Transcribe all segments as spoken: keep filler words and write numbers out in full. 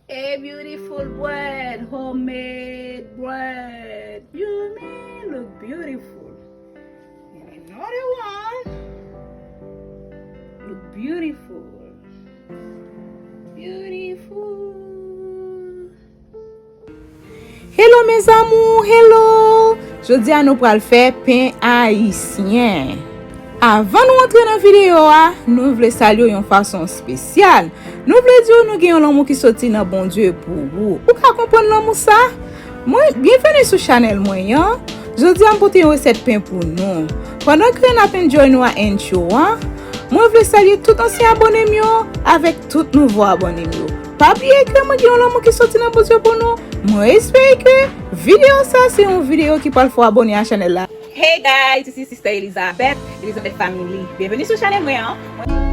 A beautiful bread, homemade bread. Yummy, look beautiful. And another one. Look beautiful. Beautiful. Hello mes amours, hello! Jodi a nou pral fè pen ayisyen. Avan nou antre nan videyo a, nou vle salye w yon fason espesyal. Nou vle di w nou gen yon lanmou ki soti nan Bondye pou ou. Ou ka konprann lanmou sa? Mwen, byenveni sou chanèl mwen an. Jodi a m pote yon resèt pen pou nou. Pandan ke n ap enjoy nou a encho an, mwen vle salye tout ansyen abòne m yo avèk tout nouvo abòne m yo. Pa bliye ke mwen gen yon lanmou ki soti nan Bondye pou nou. Mwen espere ke videyo sa se yon videyo ki pral fè w abòne a chanèl la. Hey guys, this is Sister Elizabeth, Elizabeth Family. Byenveni sou chanèl mwen an.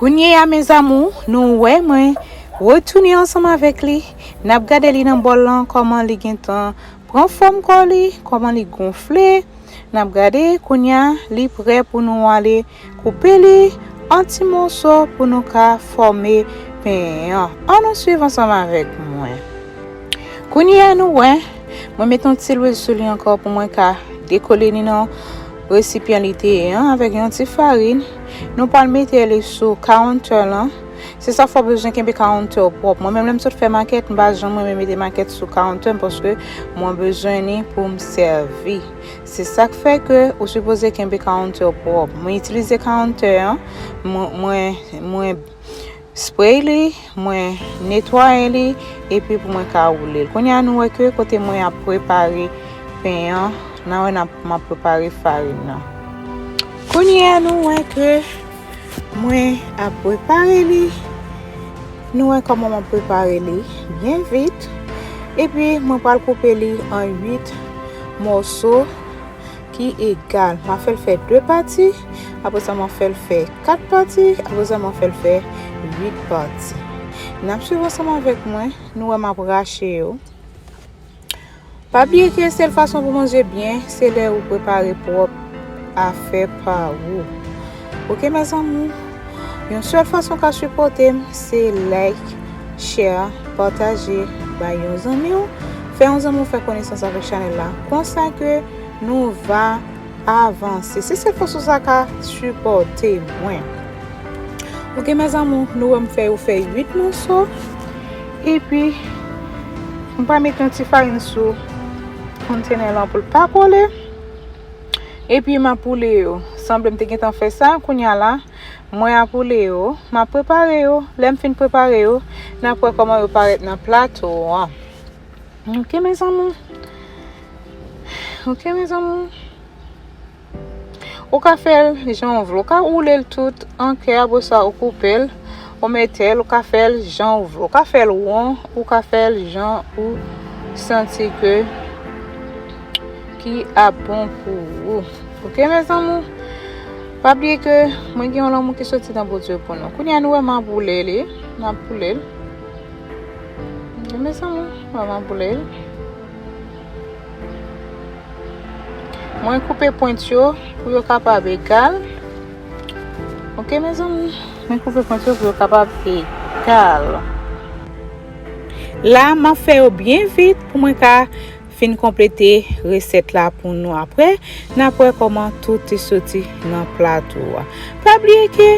Kounye a, mes amours, nou wè mwen retounen ansanm avèk li. N ap gade li nan bòl lan, kòman li gentan pran fòm kò li, kòman li gonfle. N ap gade, kounye a, li prè pou nou ale koupe li an ti moso pou nou ka fòme pen an. Ann nou swiv ansanm avèk mwen. Kounye a nou wè, mwen met yon ti lwil sou li ankò pou mwen ka dekole li nan resipyan li te ye an avèk yon ti farin. Nou pral mete li sou counter lan. Se sa k fè w bezwen kenbe kawonntè w pwòp. Mwen menm, lè m sot fè makèt, m pa janm renmen mete makèt sou kawonntè m paske mwen bezwen li pou m sèvi. Se sa k fè ke ou sipoze kenbe kawonntè w pwòp. Mwen itilize kawonntè an, mwen, mwen, mwen spray li, mwen netwaye li, epi pou mwen ka woule l. Kounye a, nou wè ke kote mwen ap prepare pen an, n a wè n ap, m ap prepare farin nan. Kounye a, nou wè ke mwen ap prepare li. Nou wè kòman m ap prepare li byen vit. Epi, mwen pral koupe li an uit mòso ki egal. M a fè l fè de pati, apre sa m a fè l fè kat pati, apre sa m a fè l fè uit pati. N ap swiv ansanm avèk mwen, nou wè m ap rache yo. Pa bliye ke sèl fason pou manje byen, se lè ou prepare pwòp afè pa ou. Oke, mezanmi, yon sèl fason ka sipòte m, se like, share, pataje, bay yon zanmi w, fè yon zanmi w fè konesans avèk chanèl la. Konsa ke nou va avanse. Se sèl fason sa ka sipòte mwen. Oke, mezanmi, nou wè m fè yo fè uit mòso. Epi, m pral mete yon ti farin sou kontenè lan pou l pa kole. Epi, m ap woule yo. Sanble m te gentan fè sa, kounye a la, mwen ap woule yo. M ap prepare yo. Lè m fin prepare yo, n ap wè kòman yo parèt nan plato an. Oke, mezanmi. Oke, mezanmi. Ou ka fè l jan w vle. Ou ka woule l tout an kè, apre sa ou koupe l, ou mete l, ou ka fè l jan w vle. Ou ka fè l won, ou ka fè l jan ou santi ke ki ap bon pou ou. Oke, mezanmi? Pa bliye ke mwen gen yon lanmou ki soti nan Bondye pou nou. Kounye a, nou wè m ap woule li. M ap woule l. Oke, mezanmi? Mwen, m ap woule l. Mwen koupe pwent yo pou yo kapab egal. Oke, mezanmi? Mwen koupe pwent yo pou yo kapab egal. La, m ap fè yo byen vit pou mwen ka fin konplete resèt la pou nou. Apre, n ap wè kòman tout te soti nan plato a. Pa bliye ke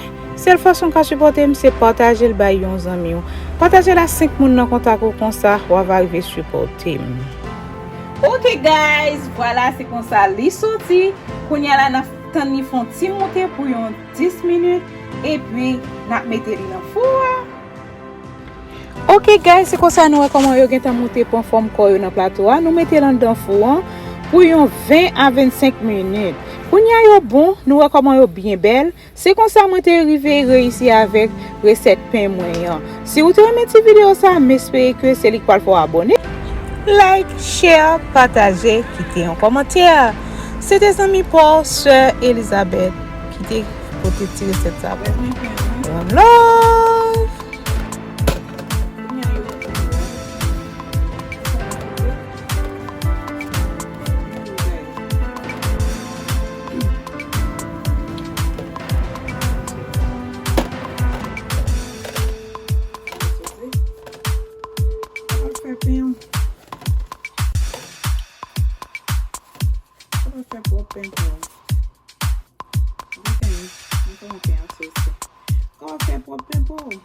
sèl fason w ka sipòte m, se pataje l bay yon zanmi w. Pataje l a senk moun nan kontak ou, konsa w ava rive sipòte m. Ok, guys, vwala, se konsa li soti. Kounye a la, n ap tann li fè yon ti moute pou yon dis minit, epi n ap mete li nan fou a. Ok, guys, se konsa nou wè kòman yo gentan moute pran fòm kò yo nan plato a. Nou mete l anndan fou an pou yon ven a vennsenk minit. Kounye a yo bon, nou wè kòman yo byen bèl. Se konsa mwen te rive reyisi avèk resèt pen mwen an. Si w te renmen ti videyo sa, m espere ke se li k pral fè w abòne. Like, share, pataje, kite yon kòmantè. Se te zanmi pa w, sè Elizabeth, ki te pote ti resèt sa pou nou. One love! Fè pen. Sa pa fè pwòp pen pou ou. Mwen fè, mwen fè yon pen an sosi. Kòman fè pwòp pen pou ou?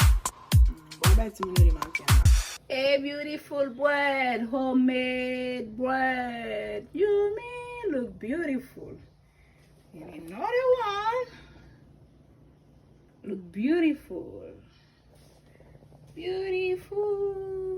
Bon, bay timoun yo li mal fè la. A beautiful bread, homemade bread. You mean look beautiful. And another one. Look beautiful. Beautiful.